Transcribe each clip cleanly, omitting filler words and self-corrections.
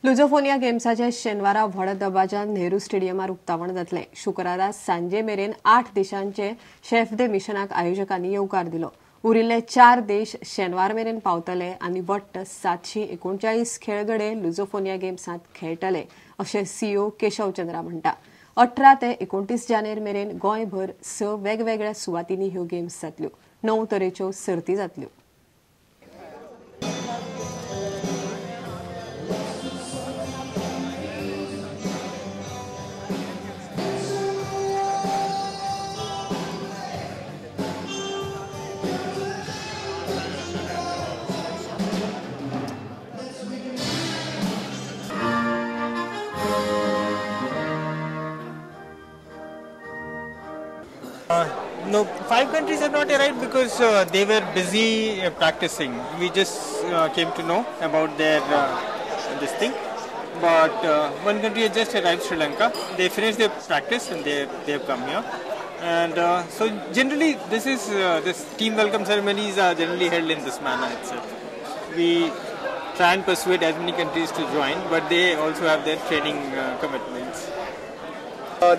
लुझोफोनिया गेम्साचे शेनवारा व्हड दबाज्यान नेहरू स्टेडियमार उक्तावण जातलें. शुक्रारा सांजे मेरेन 8 देशांचे शेफ दे मिशनाक आयोजकांनी येवकार दिलो. उरिल्ले 4 देश शेनवार मेरेन पावतले आनी वट्ट 739 खेळगडे लुझोफोनिया गेम्सांत खेळटले अशें सीईओ केशव चंद्रा म्हणटा. 18 ते 29 जानेर मेरेन गोंयभर 6 वेगवेगळ्या सुवातींनी ह्यो गेम्स जातल्यो. 9 तरेच्यो सर्ती जातल्यो. No, 5 countries have not arrived because they were busy practicing. We just came to know about their this thing. But one country has just arrived, Sri Lanka. They finished their practice and they have come here. And so generally, this is this team welcome ceremonies are generally held in this manner itself. We try and persuade as many countries to join, but they also have their training commitments.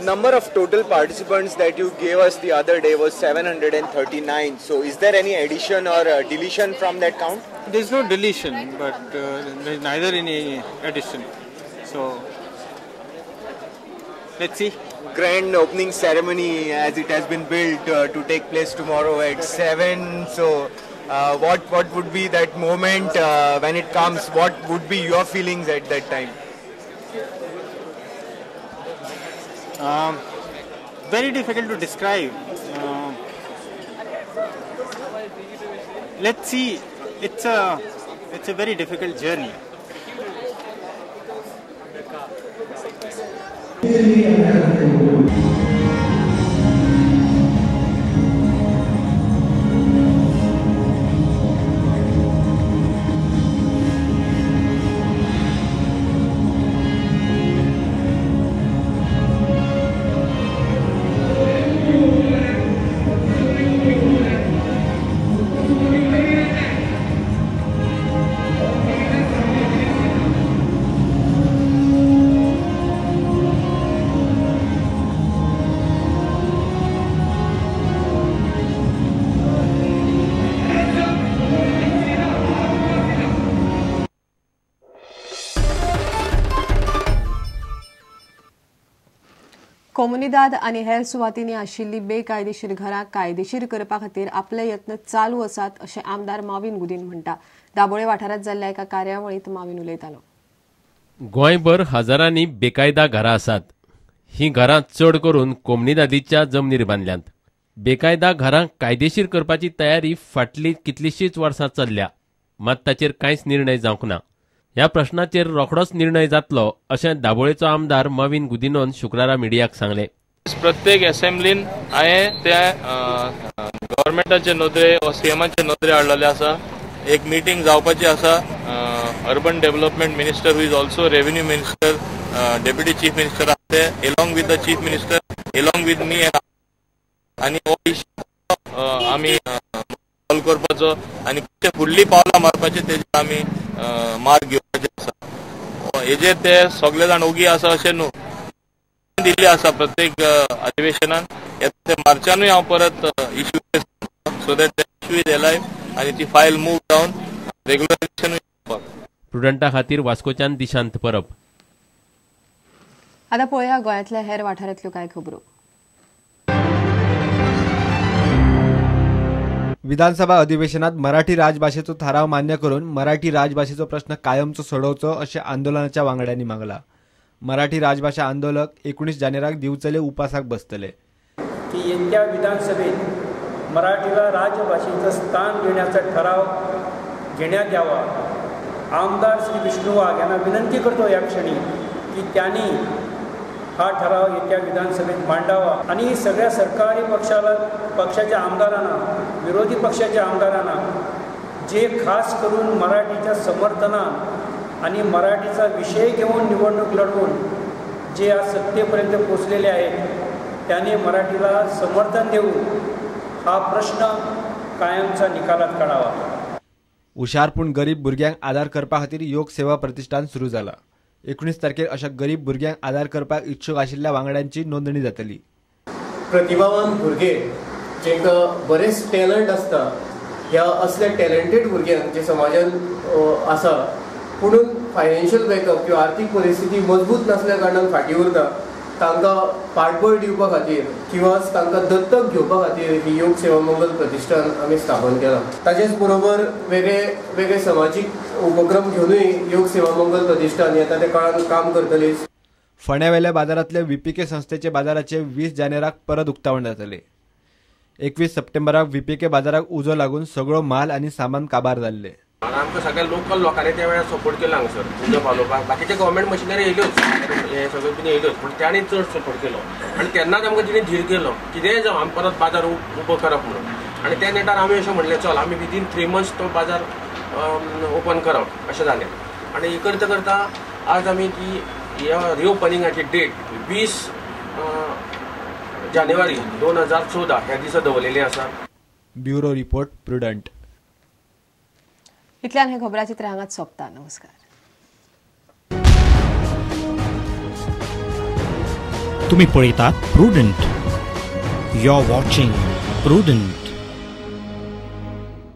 Number of total participants that you gave us the other day was 739. So is there any addition or deletion from that count? There is no deletion, but there is neither any addition. So let's see. Grand opening ceremony as it has been built to take place tomorrow at 7. So what would be that moment when it comes? What would be your feelings at that time? Very difficult to describe. Let's see. It's a very difficult journey. Comunidade आनी हेर सुवातींनी आशिल्ली बेकायदेशीर घरां कायदेशीर करपा खातीर आपले यत्न चालू आसात अशें आमदार माविन गुदीन म्हणटा. दाबोळे वाठारांत जाल्ल्या एका कार्यावळींत माविन उलयतालो. गोंयभर हजारांनी बेकायदा घरां आसात. हीं घरां चड करून कोमुनिदादीच्या जमनीर बांदल्यांत. बेकायदा घरां कायदेशीर करपाची तयारी फाटलीं कितलींशींच वर्सां चल्ल्या, मात ताचेर कांयच निर्णय जावंक ना. ह्या प्रश्नाचेर रोखडोच निर्णय जातलो अशें दाबोळेचो आमदार माविन गुदिनोन शुक्रारा मिडियाक सांगलें. प्रत्येक असेंब्लीन हांवें ते गव्हर्मेंटाचे नदरे वा सीएमाचे नदरे हाडलेले आसा. एक मिटींग जावपाची आसा. Urban development minister who is also revenue minister, deputy chief minister आसा ते along with the chief minister, along with me, आनी हो इश्यू आमी सॉल्व करपाचो आनी फुडली पावलां मारपाची तेजेर आमी मार्ग घेवपाचे आसा. हेजेर ते सगळे जाण ओगी आसा अशें न्हू, दिल्ले आसा प्रत्येक अधिवेशनान. ते मार्चानूय हांव परत issue so that issue is alive आनी ती फायल मूव जावन रेगुलरायझेशन. प्रुडंटा खातीर वास्कोच्यान दिशांत परब. आतां पळोवया गोंयांतल्या हेर वाठारांतल्यो कांय खबरो. विधानसभा अधिवेशनात मराठी राजभाषेचो थाराव मान्य करून मराठी राजभाषेचो प्रश्न कायमचो सोडोवचो अशें आंदोलनाच्या वांगड्यांनी मागला. मराठी राजभाषा आंदोलक 19 जानेराक दिवचले उपासाक बसतले. की येत्या विधानसभेत मराठीला राजभाषेचं स्थान देण्याचा ठराव घेण्यात यावा. आमदार श्री विष्णू वाघ यांना विनंती करतो या क्षणी की त्यांनी हा ठराव येत्या विधानसभेत मांडावा आणि सगळ्या सरकारी पक्षाला, पक्षाच्या आमदारांना, विरोधी पक्षाच्या आमदारांना जे खास करून मराठीच्या समर्थनात आणि मराठीचा विषय घेऊन निवडणूक लढवून जे आज सत्तेपर्यंत पोचलेले आहेत त्यांनी मराठीला समर्थन देऊन हा प्रश्न कायमचा निकालात काढावा. हुशार पूण गरीब भुरग्यांक आदार करपा खातीर योग सेवा प्रतिष्ठान सुरू जाला. 19 तारखेर अशा गरीब भुरग्यांक आदार करपाक इच्छूक आशिल्ल्या वांगड्यांची नोंदणी जातली. प्रतिभावान भुरगे जेंकां बरेंच टॅलंट आसता, ह्या असल्या टॅलंटेड भुरग्यांक जे समाजान आसा पुणून फायनान्शियल बॅकअप किंवा आर्थीक परिस्थिती मजबूत नासल्या कारणान फाटीं उरता, तांकां पाठबळ दिवपा खातीर किंवा तांकां दत्तक घेवपा खातीर ही योग सेवा मंगल प्रतिष्ठान आमी स्थापन केलां. ताचेच बरोबर वेगळे वेगळे समाजीक उपक्रम घेवनूय योग सेवा मंगल प्रतिष्ठान येता त्या काळान काम करतली. फोंड्यावेल्या बाजारांतले व्हीपीके संस्थेचे बाजाराचे 20 जानेराक परत उक्तावण जातले. 21 सप्टेंबराक व्हीपीके बाजाराक उजो लागून सगळो माल आनी सामान काबार जाल्ले. आमकां सगळ्या लोकल लोकांनी त्या वेळार सपोर्ट केलो हांगासर उजो पालोवपाक. बाकीचे गव्हर्मेंट मशिनरी येयल्योच, हे सगळ्यो बीन येयल्योच, पूण तांणी चड सपोर्ट केलो आनी तेन्नाच आमकां तिणें धीर केलो कितेंय जावं आमी परत बाजार उबो करप म्हणून. आनी त्या नेटार आमी अशें म्हणलें चल आमी विदीन 3 मंथ्स तो बाजार ओपन करप अशें जालें. आनी करता करता आज आमी ती ह्या रिओपनिंगाची डेट 20 जानेवारी 2014 ह्या दिसा दवरलेली आसा. Bureau report, Prudent. इतल्यान हे खबराचित्र हांगाच सोंपता. नमस्कार. तुम्ही पळयतात Prudent. You are watching Prudent.